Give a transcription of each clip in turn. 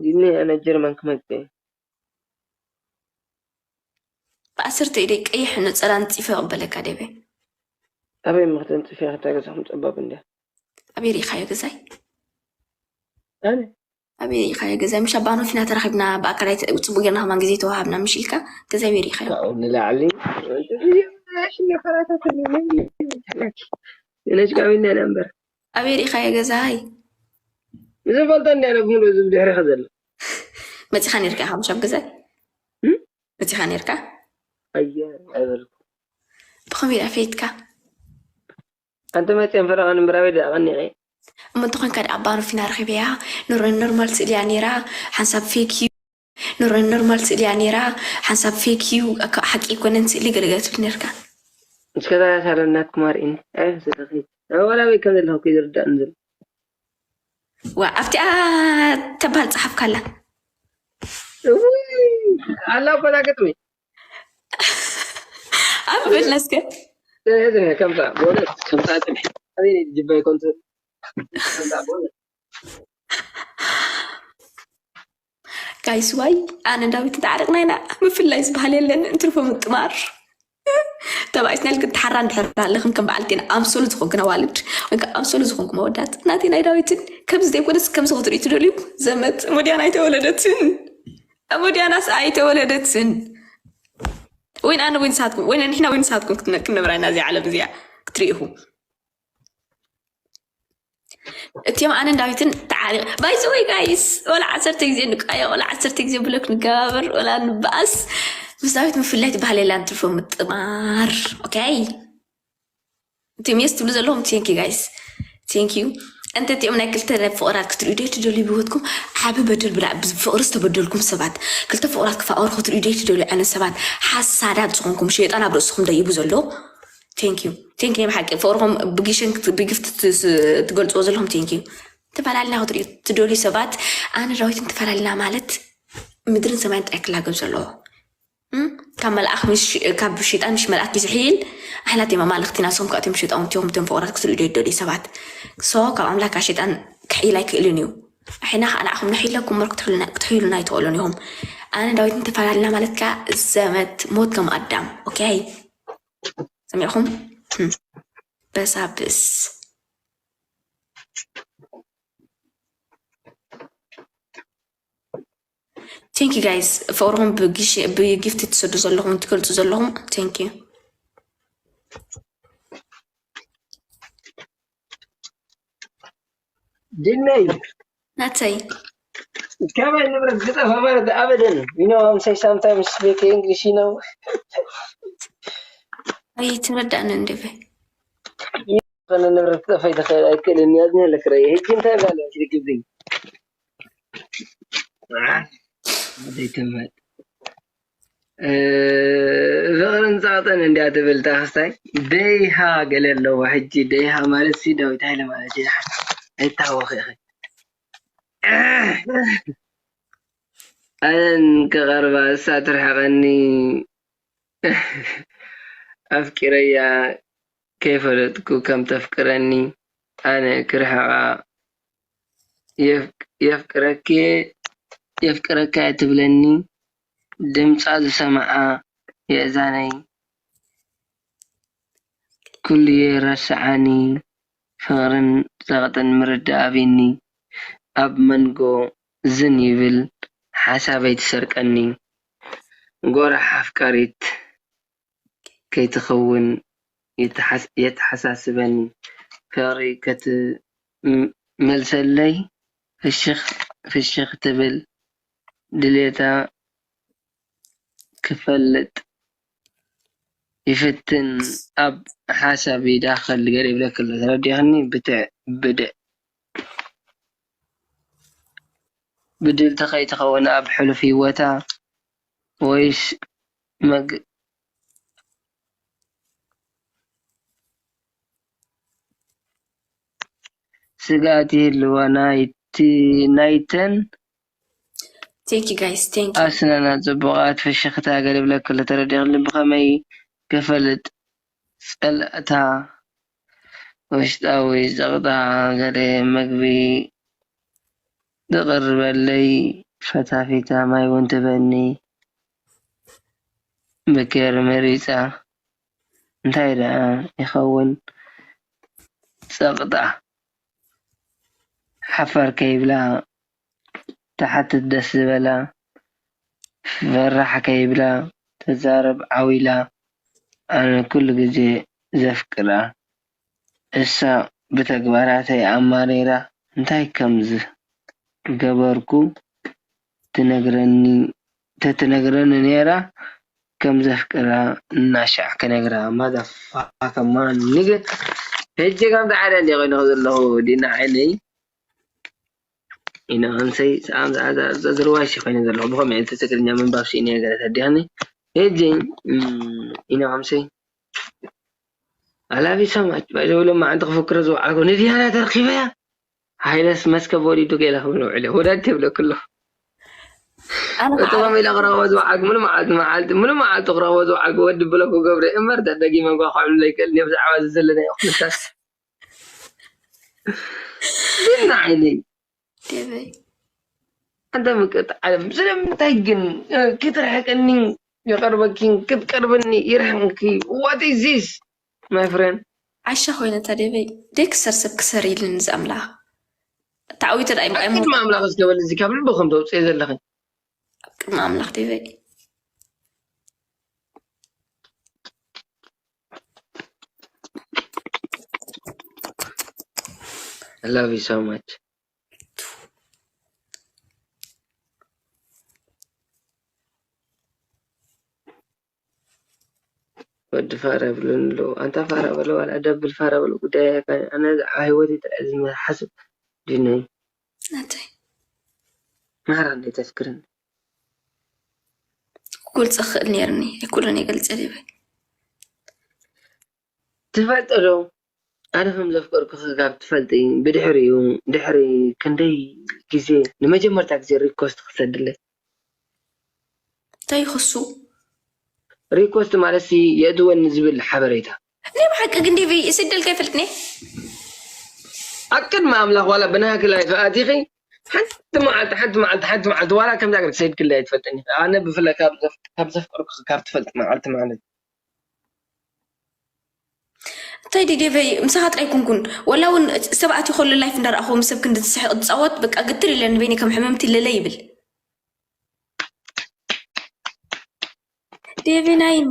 ኢድኒ ኣነ ጀርመን ክመጽእ እየ። ብዓሰርተ ኢደይ ቀይሕ ነጸላ ኣንጺፈ ይቕበለካ ደበ። ኣበይ ምኽተንጽፍያ? ክታ ገዛኹም ጸባብ እንድያ። ኣበይ ርኢኻዮ ገዛይ? ኣነ ኣበይ ርኢኻዮ ገዛይ? ምሽ ኣባኖፊና ተራኺብና ብኣካል ኣይተ-፣ ጽቡቅ ጌርና ከማን ግዜ ተዋሃብና ምሽ ኢልካ ገዛይ ኣበይ ርኢኻዮ? ካብኡ ንላዕሊ ሽኒ ፈራታት ነጭ ጋቢና ኢና እምበር ኣበይ ርኢኻዮ ገዛይ? ዝፈልጦ እንድያ ነብምሉ እዚ ብድሕሪኻ ዘሎ መጺኻ ነርካ ኢኻ ምሽ ኣብ ገዛይ? እም? መጺኻ ነርካ? ኣየ ኣይበልኩ ብኸመይ ደኣ ፈይትካ? ኣንተ መጽኦም ፈረቓ ንምራበይ ደኣ ቀኒቐ እሞ እንተኾንካ ደኣ ኣባኖፊና ረኺበያ። ኖር-፣ ኖርማል ስእሊ እያ ነይራ። ሓንሳብ ፌክ እዩ። ኖር-፣ ኖርማል ስእሊ እያ ነይራ። ሓንሳብ ፌክ እዩ። ኣካ-፣ ሓቂ ኣይኮነን ስእሊ ገለገለ ትብል ነርካ። እስከ እዛ ሳሎን ናትኩም ኣርእኒ። ኣይ፣ ስለኺ። ኣብ ወላ በይ ከም ዘለኹ ይርዳእኒ ዘሎ። ዋ፣ ኣብቲኣ ተባል ጸሓፍካላ። እውይ፣ ኣላ እኮ እዛ ግጥሚ። ኣብ በልና እስከ። ጽንሒ፣ ጽንሒ፣ ከምሳ፣ በእውነት፣ ከምሳ ጽንሒ። ኣበይ ጅባ ይኮን ትብል? ከምሳ፣ በእውነት። ጋይስ ዋይ፣ ኣነ ዳዊት ተዓሪቕና ኢና። ምፍላይ ዝበሃል የለን፣ እንትርፎ ምጥማር። ተባኢስና ኢልክን ተሓራ እንድሕር ኣለኽን ከም በዓልቴን ኣምሶሉ ዝኾንክን ኣዋልድ ወይ ከዓ ኣምሶሉ ዝኾንኩም ኣወዳት ናተይ ናይ ዳዊትን ከምዚ ዘይኮነስ ከምዚ ክትርእዩ ትደልዩ ዘመት ሞዲያን ኣይተወለደትን ሞዲያናስ ኣይተወለደትን ወይ ንኣነ ወይ ንሳትኩም ወይ ንሕና ወይ ንሳትኩም ክትነ-፣ ክንነብራ ኢና እዚኣ ዓለም እዚኣ ክትርእኹም እቲኦም ኣነን ዳዊትን ተዓሪቕ ባይዘወይ ጋይስ ወላ ዓሰርተ ግዜ ንቃየቕ ወላ ዓሰርተ ግዜ ብሎክ ንገባበር ወላ ንበኣስ ምስ ዳዊት ምፍላይ ትበሃል የላ ንትርፎ ምጥማር ኦኬ እቲኦም የስ ትብሉ ዘለኹም thank you guys thank you እንተ እቲኦም ናይ ክልተ ፍቕራት ክትርእዩ ዶ ትደልዩ ብህይወትኩም ዓቢ በደል ብላ ብፍቕሪ ዝተበደልኩም ሰባት ክልተ ፍቕራት ክፋቐሩ ክትርእዩ ዶ ትደልዩ ዓይነት ሰባት ሓሳዳት ዝኾንኩም ሸይጣን ኣብ ርእስኹም ደይቡ ዘሎ thank you thank you ናይ ብሓቂ ፍቕርኹም ብጊሸን ክት- ብጊፍት ትስ- ትገልፅዎ ዘለኹም thank you ተፈላለና ክትርእዩ ትደልዩ ሰባት ኣነ ዳዊትን ተፈላለና ማለት ምድርን ሰማይን ጥራይ ክላገብ ዘለዎ እም? ካብ መልኣኽ ምስ ሽ- ካብ ሸይጣን ምሽ መልኣክ እዩ ዝሕይል ኣሕና እቲኦም ኣማልኽቲ ናሶም ከዓ እቲኦም ሸይጣውንቲ እዮም እቶም ፍቕራት ክትርእዩ ዶ ይደልዩ ሰባት so ካብ ኣምላክ ካብ ሸይጣን ክሕይል ኣይክእልን እዩ ኣሕና ከዓ ንዓኹም ነሕይለኩም እምበር ክትሕይሉና ኣይትኽእሉን ኢኹም ኣነ ዳዊትን ተፈላለና ማለት ከዓ ዘመት ሞት ከም ኣዳም ኦኬ ሰሚዕኹም በሳብስ thank you guys ፍቕርኹም ብጊፍት ትሰዱ ዘለኹም ትገልፁ ዘለኹም thank you ድነይ ናተይ ከመይ ንብረት ዝጠፋ ማለት ኣበደን you know I'm say sometimes speak English you know ኣይትረዳእኒ እንድበ ዝኾነ ንብረት ክጠፋ ይትኽእል ኣይክእልን እያ ዝነለ ክረይ ሕጂ እንታይ ብላ ኣለዋ ሽግብኝ ዘይትምህር ፍቕርን ፃቕጥን እንዲያ ትብል ታኽስታይ ደይሃ ገለ ኣለዎ ሕጂ ደይሃ ማለት ሲ ዳዊት ሃይለ ማለት እዩ ኣይታወኽ ኢኺ ኣነን ክቐርባ እሳ ትርሕቐኒ ኣፍቂረያ ከይፈለጥኩ ከም ተፍቅረኒ ኣነ ክርሕቓ የፍቅረኪ የፍቅረኪ እየ ትብለኒ ድምፃ ዝሰምዓ የእዛነይ ኩሉየ ረስዓኒ ፍቕርን ጸቕጥን ምርዳእ ኣብዩኒ ኣብ መንጎ ዝን ይብል ሓሳበይ ትሰርቀኒ ጎራሕ ኣፍቃሪት ከይትኸውን የተሓሳስበኒ ፍቕሪ ከትመልሰለይ ፍሽኽ ትብል ድሌታ ክፈልጥ ይፍትን ኣብ ሓሳብ ይዳኸል ገለ ይብለክ ኣሎ ተረዲኽኒ ብትዕ ብድዕ ብድል ተኸይትኸውን ኣብ ሕሉፍ ህይወታ ወይስ መግ ስግኣት ይህልዋ ናይቲ ናይተን Thank you guys thank you ኣስናና ጽቡቓት ፍሽኽታ ገለ ይብለክሎ ተረዲኽሊ ብኸመይ ክፈልጥ ጸላእታ ውሽጣዊ ጸቕጣ ገለ መግቢ ዝቕርበለይ ፈታፊታ ማይ እውን ትበኒ። ብኬር መሪጻ እንታይ ደኣ ይኸውን ጸቕጣ። ሓፋር ከይብላ ትሓትት ደስ ዝበላ፣ ፈራሕ ከይብላ ትዛረብ ዓው ኢላ። ኣነ ኩሉ ግዜ ዘፍቅራ እሳ ብተግባራተይ ኣማሪራ እንታይ ከም ዝገበርኩ ትነግረኒ ተትነግረኒ ነይራ ከም ዘፍቅራ እናሻዕ ክነግራ motherfucker man nigga። ሕጂ ከምዚ ሓደ እንዲ ኮይኑ ዘለኹ ዲና ዓይነይ ኢና ኣምሰይ ዝርዋይሲ ኮይነ ዘለኹ ብኸምኡ ትግርኛ ምንባብ ስኢነ ገለ ተዲያኒ። ሕጂ ኢና ኣምሰይ ኣላቢ ሰማች ባይዘው ሎም መዓልቲ ክፍክሮ ዝወዓልኩ ንድያና ተረኪበያ። ሃይለስ መስከብ ወዲዱ ገለ ክብል ውዕለ ወዳድ የብለኩ ኣሎ። ኣነ ከዓ እቶም ኢለ ክረኽቦ ዝወዓልኩ ሙሉ መዓልቲ መዓልቲ ሙሉ መዓልቲ ክረኽቦ ዝወዓልኩ ወዲ ብለኩ ገብረ እምበር ደጊመ እንኳ ክዕሉ ዘይክእል እየ ብዛዕባ እዚ ዘለናዮ ኩነታት። ዲና ዓይነይ ደበይ። ኣንተ ምቅጥ ዓለም ስለምንታይ ግን ክትርሕቅኒ ይቐርበኪን ክትቀርብኒ ይርሕቅኪ? What is this my friend? ዓሻ ኮይነ እታ ደበይ ደይ ክሰር ሰብ ክሰር ኢልኒ እዚ ኣምላኽ። ተዓዊተ ደኣ ይምቃ ይሞ ቅድሚ ኣምላኽ እስከ በል እዚ ካብ ልብኹም ተውፅኦ ዘለኺ። ኣብ ቅድሚ ኣምላኽ ደበይ። I love you so much. ወዲ ፋራ ብሉን ኣለዉ ኣንታ ፋራ በለ ዋላ ደብል ፋራ በለ ጉዳይ ኣነ ዛዕባ ህይወት ይጥዕል ዝሓስብ ድነይ ናተይ ማራ እንዴት ኣፍክርን ክገልጸ ክእል ነይርኒ ኣይኩሉን ይገልጸ ዲበ ትፈልጦ ዶ ኣነ ከም ዘፍቀርኩኺ ካብ ትፈልጢ ብድሕሪኡ ድሕሪ ክንደይ ግዜ ንመጀመርታ ግዜ ሪኮስት ክሰድለይ እንታይ ይኸሱ ሪኮስት ማለት ሲ የእትወኒ ዝብል ሓበሬታ ናይ ብሓቂ ግን ዲቪ ይስደልካ ይፈልጥኒ ኣብ ቅድሚ ኣምላኽ ዋላ ብናህኪ ላይፍ ኣቲኺ ሓንቲ መዓልቲ ሓንቲ መዓልቲ ሓንቲ መዓልቲ ዋላ ከምዛ ገር ክሰይድክለይ ኣይትፈልጥኒ ኣነ ብፍላይ ካብ ዘፍቀርኩ ካብ ትፈልጥ መዓልቲ ማለት እንታይ ድዩ ዴቨይ ምሳኻ ጥራይ ኩንኩን ወላ እውን ሰብ ኣትዩ ከሎ ላይፍ እንዳረኣኹ ምስ ሰብ ክንዲ ዝስሕቕ ዝፃወት በቃ ግትር ኢለ ንበይነይ ከም ሕምምቲ ለለ ይብል ዴቪ ናይን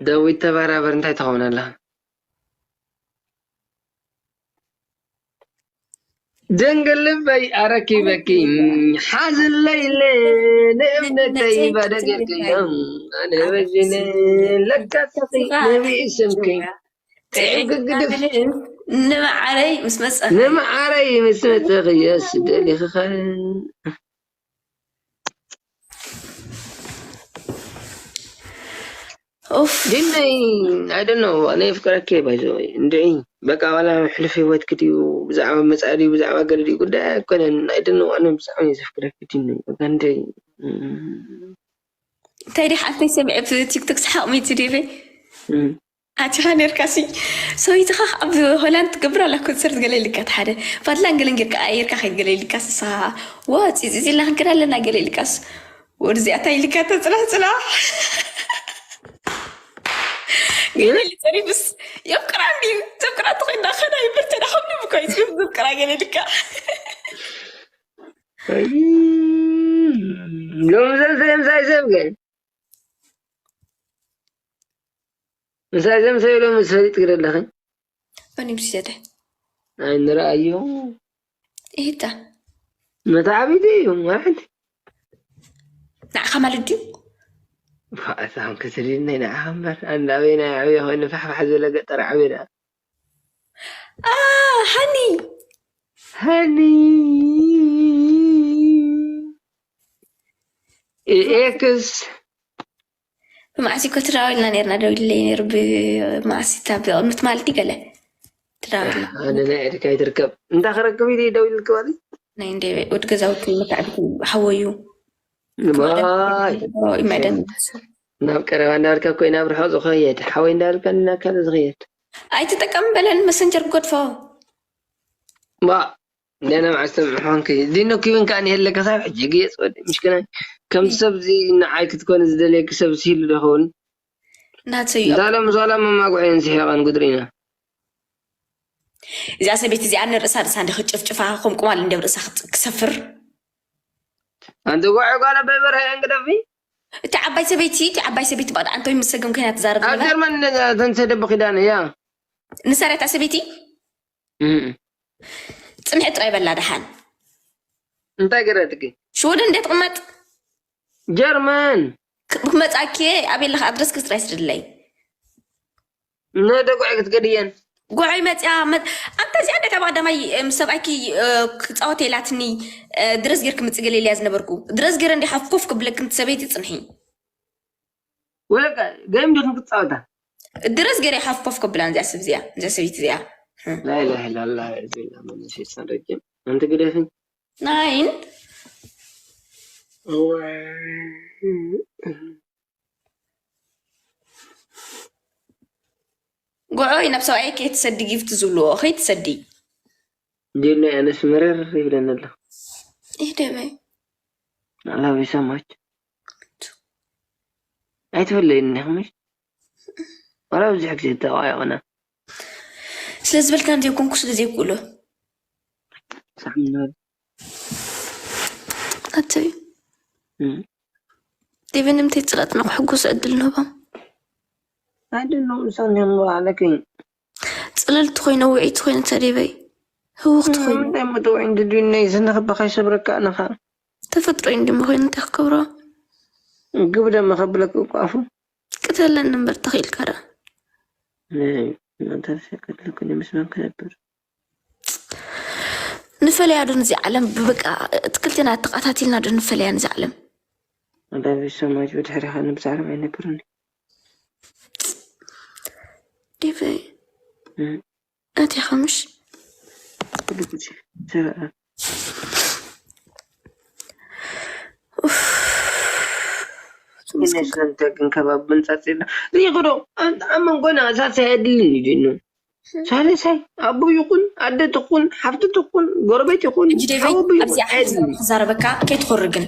ዳዊት ተባራበር እንታይ ትኸውን ኣለኻ ድንግል ልበይ ኣረኪበኪ ሓዝለይለ ንእምነተይ ባደገርክዮ ኣነ በዚነ ለካ ተኺ ነቢይ ስምኪ ጥዑም ግግድፍ ንመዓረይ ምስ መፀ ንመዓረይ ምስ መፀኽዮ ስደሊኽኸ ኡፍ ዲነይ I don't know ኣነ የፍቅረኪ ባይዘወይ እንድዒ በቃ ዋላ ሕሉፍ ህይወትኪ ድዩ ብዛዕባ መፃኢ ድዩ ብዛዕባ ገለ ድዩ ጉዳይ ኣይኮነን I don't know ኣነ ብዛዕባ ዘፍቅረኪ ዲነይ በቃ እንድዒ እንታይ ዲ ሓፍተይ ሰሚዐ ብ ቲክቶክ ሰሓቕ ሚቲ ዲበ ኣቲኻ ነርካ ሲ ሰበይትኻ ኣብ ሆላንድ ትገብር ኣላ ኮንሰርት ገለ ኢልካ ሓደ ፋድላን ገለን ጌርካ ኣየርካ ከይድ ገለ ኢልካ ስሳ ወ ፂፂፅ ኢልና ክንከዳ ኣለና ገለ ኢልካስ ወደዚኣ እንታይ ኢልካ ተፅናሕ ፅናሕ ገለ ኢሉ ፀሪፍስ የፍቅራ እንዲ ዘፍቅራ ተኮይና ከዳ ይብርተዳ ከምኒ ብኮይ ዘፍቅራ ገለ ኢልካ ሎም ዘንሰ ምሳይ ሰብ ግን ምሳይ ዘምሰ ኢሎም ዝፈሊጥ ግደ ኣለኸ ኦኒም ሲሰተ ኣይንረኣዮ ይህታ መታዓቢቲ እዩ ማለት ንዓኻ ማለት ድዩ ፋእሳም ክትድነይ ንዓኻ እምበር ኣንዳበይ ናይ ዓብየ ኮይኑ ፋሕፋሕ ዝበለ ገጠር ዓብየ ደኣ ሃኒ ሃኒ ኤክስ ብማዕሲ እኮ ትዳወልና ነርና ደው ኢለይ ነሩ ብማዕሲ እታ ብቕድሚ ትማል ድዩ ገለ ትዳወልና ኣነ ናይ ዕድካ ይትርከብ እንዳ ክረክብ ኢሉ ደው ኢልክ ማለት ናይ እንደ ወድ ገዛውቲ መታዕቢት ሓወዩ ማይ ይመደን ናብ ቀረባ እንዳበልካ እኮ ናብ ርሑቕ ዝኸየድ ሓወይ እንዳበልካ ናብ ካልእ ዝኸየድ ኣይትጠቀም በለን መሰንጀር ክገድፎ ማ ደና መዓስ ተምዕኾንኪ? ዲኖ ኪዊን ከኣ ንሄለካ ሳብ ሕጂ ግየጽ ወዲ ምሽክናይ። ከምቲ ሰብ እዚ ንዓይ ክትኮኒ ዝደልየኪ ሰብ ሲሉ ዶ ይኸውን? ናተይ እዩ። ዛላ ምስ ዋላ መማጉዐየን ስሒቐን ጉድሪና። እዚኣ ሰበይቲ እዚኣ ንርእሳ ርእሳ እንዲ ክጭፍጭፋ ከም ቁማል እንዲ ኣብ ርእሳ ክጥ-፣ ክሰፍር። ኣንቲ ጉዐ ጓል ኣባይ በርሀ እየን ግደፊ። እቲ ዓባይ ሰበይቲ፣ እቲ ዓባይ ሰበይቲ ባዕዳ ኣንቶይ ምስ ሰገን ኮይና ትዛረብ ኣብ ዝነበረ። ጀርመን እተን ሰደቡ ኪዳነ እያ። ንሳ ርያ እታ ሰበይቲ? እም። ጽንሒ ጥራይ በላ ደሓን። እንታይ ገረትኪ? ሽወደን እንዴት ትቕመጥ? ጀርመን። ክ-፣ ክመጻኪ ኣበይ ኣለኻ? ኣድረስኪ ጥራይ ስደድለይ። ንደጉዒ ክትገድየን። ጉዑይ መጽያ መ-፣ ኣንታ እዚኣ እንደ ካብ ቀዳማይ፣ እ፣ ምስ ሰብኣይኪ፣ እ፣ ክጻወት ኢላትኒ፣ እ፣ ድረስ ጌርኪ ምጽእ ገለ ኢለያ ዝነበርኩ። ድረስ ጌረ እንዲ ሓፍ ኮፍ ክብለኪ፣ ሰበይቲ ጽንሒ። ወለቀ፣ ገይም ዲኹም ክትጻወታ? ድረስ ጌረ ሓፍ ኮፍ ክብላ፣ እዚኣ ሰብ እዚኣ፣ እዚኣ ሰበይቲ እዚኣ። ላ ኢላሃ ኢላላህ፣ ኣዑዙ ቢላህ ሚነ ሸይጣን ረጂም። ኣንቲ ግደፊ። ናይን? እዋይ። ጉዑይ ናብ ሰብኣይ ከይትሰዲ ጊፍት ዝብልዎ፣ ከይትሰዲ። ዲና ኣነስ መረር ይብለኒ ኣሎ። ይህ ደመይ። I love you so much። ኣይትፈለይኒ ኢኹም፣ እሺ? ዋላ ብዙሕ ግዜ ተጠዋየቕና። ስለ ዝበልካ እንዘይኮንኩ ስለ ዘይክእሎ። ሳዕ ምንበል። ኣተይ። እም። ዴቨን ንምንታይ ጽላትና ክሕጉስ ዕድል ንህቦም? I don't know፣ ንሶም እዮም ኣለኪ። ጽልልቲ ኮይነ፣ ውዕይቲ ኮይነ፣ ተዴበይ ህውኽቲ ኮይነ። ንምንታይ ምትውዒ እንዲ ዱነይ ዝንኽበኻ ይሰብረካ ኣነኻ። ተፈጥሮ እዩ እንዲ ምኾይኑ እንታይ ክገብሮ? ግብ ደመ ከብለክ እኮ ኣፉ። ቅተለኒ እምበር ተኽኢልካ ደኣ። ናይ መተርሰ ከድለኩ ንምስማም ክነብር። ንፈለያ ዶ ነዚ ዓለም ብበቃ እቲ ክልቴና ተቓታቲልና ዶ ንፈለያ ነዚ ዓለም? ኣዳቢ ሰማጅ ብድሕሪኻ ንብዛዕሎም ኣይነብርን። ዲቨይ። እም። ኣቲኻ ምሽ? ኩሉ ጉጂ። ሰበኣ። ኡፍ። ይነሰንተ ግን ከባቢ ምንጻጽ የለ። ሪኢኹ ዶ? ኣብ፣ ኣብ መንጎና እሳት ሳይ ኣድልን እዩ ዲኑ። ሳልሳይ፣ ኣቦ ይኹን፣ ኣደ ትኹን፣ ሓፍቲ ትኹን፣ ጎረቤት ይኹን፣ ሕጂ ዴቨይ፣ ሓወቦ ይኹን፣ ኣብዚኣ ሓንቲ ኣየድልን። ክዛረበካ ከይትኾሪ ግን።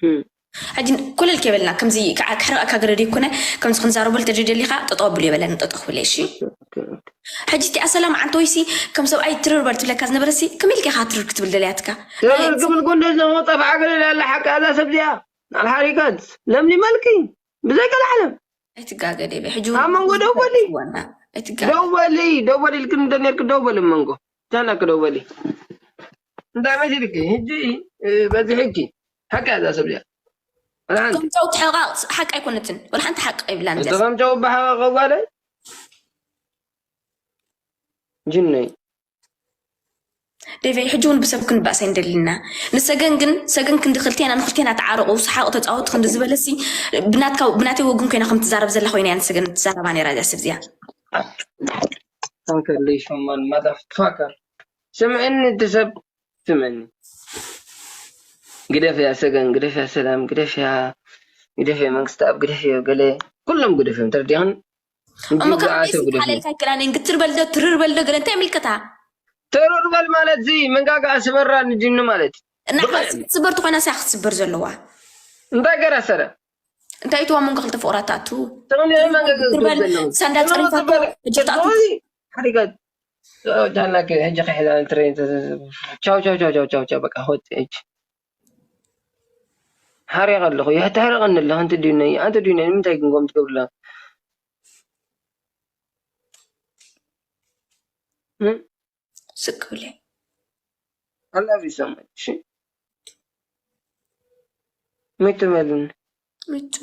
እም። ሕጂ ኮለል ከይበልና፣ ከምዚ ከዓ ክሕርቐካ ገለ ደይኮነ፣ ከምዚ ክንዛረበሉ ተደደሊኻ፣ ጠጠው ኣብሉ የበለኒ፣ ጠጠው ክብል እየ፣ እሺ? ኦኬ፣ ኦኬ። ሕጂ እቲኣ ሰላም ዓንተ ወይሲ፣ ከም ሰብኣይ ትርር በል ትብለካ ዝነበረሲ፣ ከመይ ኢልካ ኢኻ ትርር ክትብል ደልያትካ? ትርር ክብል ጎንደ ዝነሞ ጠፍዓ ገለ ኣላ ሓቂ ኣላ ሰብ እዚኣ። ኣልሓሪቀት፣ ለምሊመልኪ፣ ብዘይ ቀልዓለም። ኣይትጋገ ደበ፣ ሕጂ እውን ኣብ መንጎ ደው በሊ። ዋና፣ ኣይትጋገ። ደው በሊ፣ ደው በሊ ኢልክን እንደ ነርክ ደው በሊ መንጎ። ቻናክ ደው በሊ። እንታይ መሲልኪ? ሕጂ፣ እ፣ በዚሕኪ። ሓቂ እያ እዛ ሰብ እዚኣ። ወላ ሓንቲ። ከም ጨው ትሕቓቕ ሓቂ ኣይኮነትን። ወላ ሓንቲ ሓቂ ኣይብላን እዛ ሰብ። ከም ጨው ብሓቓቕ ጓለይ። ጅነይ። ዴቨይ፣ ሕጂ እውን ብሰብ ክንባእስ ኣይንደልን ኢና። ንሰገን ግን፣ ሰገን ክንዲ ክልቴና ንክልቴና ተዓረቑ፣ ሰሓቑ፣ ተጻወቱ ክንዲ ዝበለሲ፣ ብናትካ፣ ብናተይ ወግን ኮይና ከም ትዛረብ ዘላ ኮይና እያ ንሰገን ትዛረባ ነይራ እዚኣ ሰብ እዚኣ። Uncle Leishman, motherfucker. ስምዕኒ እቲ ሰብ፣ ስምዕኒ። ግደፍያ ሰገን፣ ግደፍያ ሰላም፣ ግደፍያ፣ ግደፍያ መንግስቲ ኣብ፣ ግደፍያ ገለ፣ ኩሎም ግደፍዮም፣ ተረዲእኽን? እሞ ካብ ግብኣተ ዴሲ ግደፍዮ። ሓለልካ ይከላን፣ ግትር በል ዶ፣ ትርር በል ዶ፣ ገለ እንታይ ይምልከታ? ትርር በል ማለት እዚ መንጋጋ ስበራ ንጅኑ ማለት። እና ብቐ- ክትስበር ተኾይና እሳ ክትስበር ዘለዋ። እንታይ ገራ ሰረ? እንታይ እትዋ መንጎ ክልተ ፍቑራት ትኣቱ? ትቕንዮ መንጋጋ ትርር በል፣ ክትበል። ሳንዳ ትርር ጸሪፋቶ፣ በል። ሕጂ ትኣቱ። ትርር በል። ሓሪቀት። ኦ፣ ጃና ከ-፣ ሕጂ ከሕዳ ትሬን ተ-፣ ቻው፣ ቻው፣ ቻው፣ ቻው፣ ቻው፣ ቻው፣ በቃ፣ ሆት፣ እች። ሓሪቀ ኣለኹ። የሕተሕርቀኒ ኣለኹ። ኣንቲ ዱነይ፣ ኣንቲ ዱነይ፣ ንምንታይ ግን ከምኡ ትገብርላ? እም? ስቅ ብለ። I love you so much። እሺ? ምቹ በሉኒ። ምቹ።